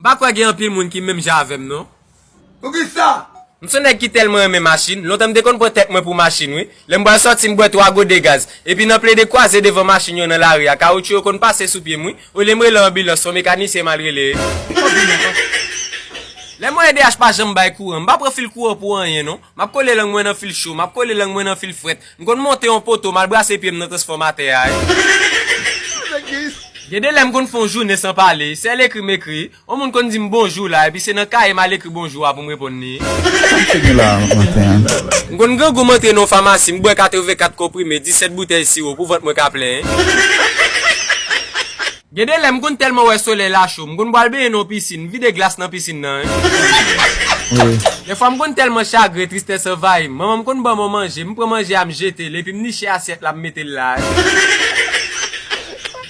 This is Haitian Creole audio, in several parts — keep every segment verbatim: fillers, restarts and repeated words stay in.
Pa kwè gen anpil moun ki menm jan avè m non. Poukisa? M se yon nèg ki tèlman renmen machin, lontan m te konn pran tèt mwen pou machin wi. Lè m pral sòti m bwè twa gode gaz, epi nan plede kwaze devan machin yo nan lari a, kawoutchou yo konn pase sou pye m wi. Olye m rele anbilans, se yon mekanisyen m al rele. Lè mwen E D H pa janm bay kouran, m pa pran fil kouran pou anyen non. M ap kole lang mwen nan fil cho, m ap kole lang mwen nan fil frèt. M konn monte yon poto, m al brase pye m nan transfòmatè a. Gen de lè m konn fè yon jounen san pale, sèl ekri m ekri. Yon moun konn di m bonjou la, epi se nan kaye m al ekri bonjou a pou m reponn li. Sa m figi la maten an? M konn grangou m antre nan yon famasi, m bwè katrevenkat konprime, disèt boutèy siwo pou vant mwen ka plen. Gen de lè m konn tèlman wè solèy la cho, m konn pral benyen nan yon pisin, m vide glas nan pisin nan. Wi. Dèfwa m konn tèlman chagren, tristès anvayi m. Manman m konn ban m yon manje, m pran manje a m jete l, epi m niche asyèt la m mete l la.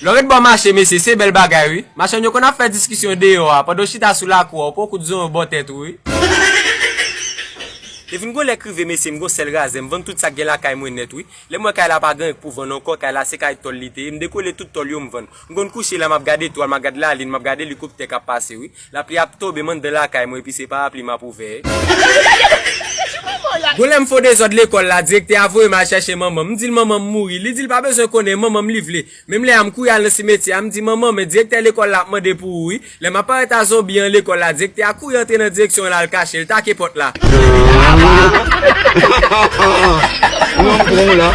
Lè w ret bò mache mesye, se bèl bagay wi. Machann yo konn ap fè diskisyon deyò a, pandan w chita sou lakou a, w pran yon kout zonyon bò tèt ou wi. Te vin gon lè k rive mesye, m gon sèl razè, m vann tout sa k gen lakay mwen nèt wi. Lè m wè kay la pa gen anyen k pou vann ankò, kay la se kay tòl li te ye, m dekole tout tòl yo m vann. M konn kouche la m ap gade etwal, m ap gade lalin, m ap gade elikoptè k ap pase wi. Lapli ap tonbe m anndan lakay mwen epi se parapli m ap ouvè. Gon lè m fè yon dezòd lekòl la, direktè a voye m al chèche manman m. M di l manman m mouri, li di l pa bezwen konnen, manman m li vle. Menm lè a m kouri al nan simetyè a, m di manman men direktè lekòl la ap mande pou ou wi. Lè m ap parèt a zonbi an lekòl la, direktè a kouri antre nan direksyon an l al kache l, take pòt la. Ou an pran w la.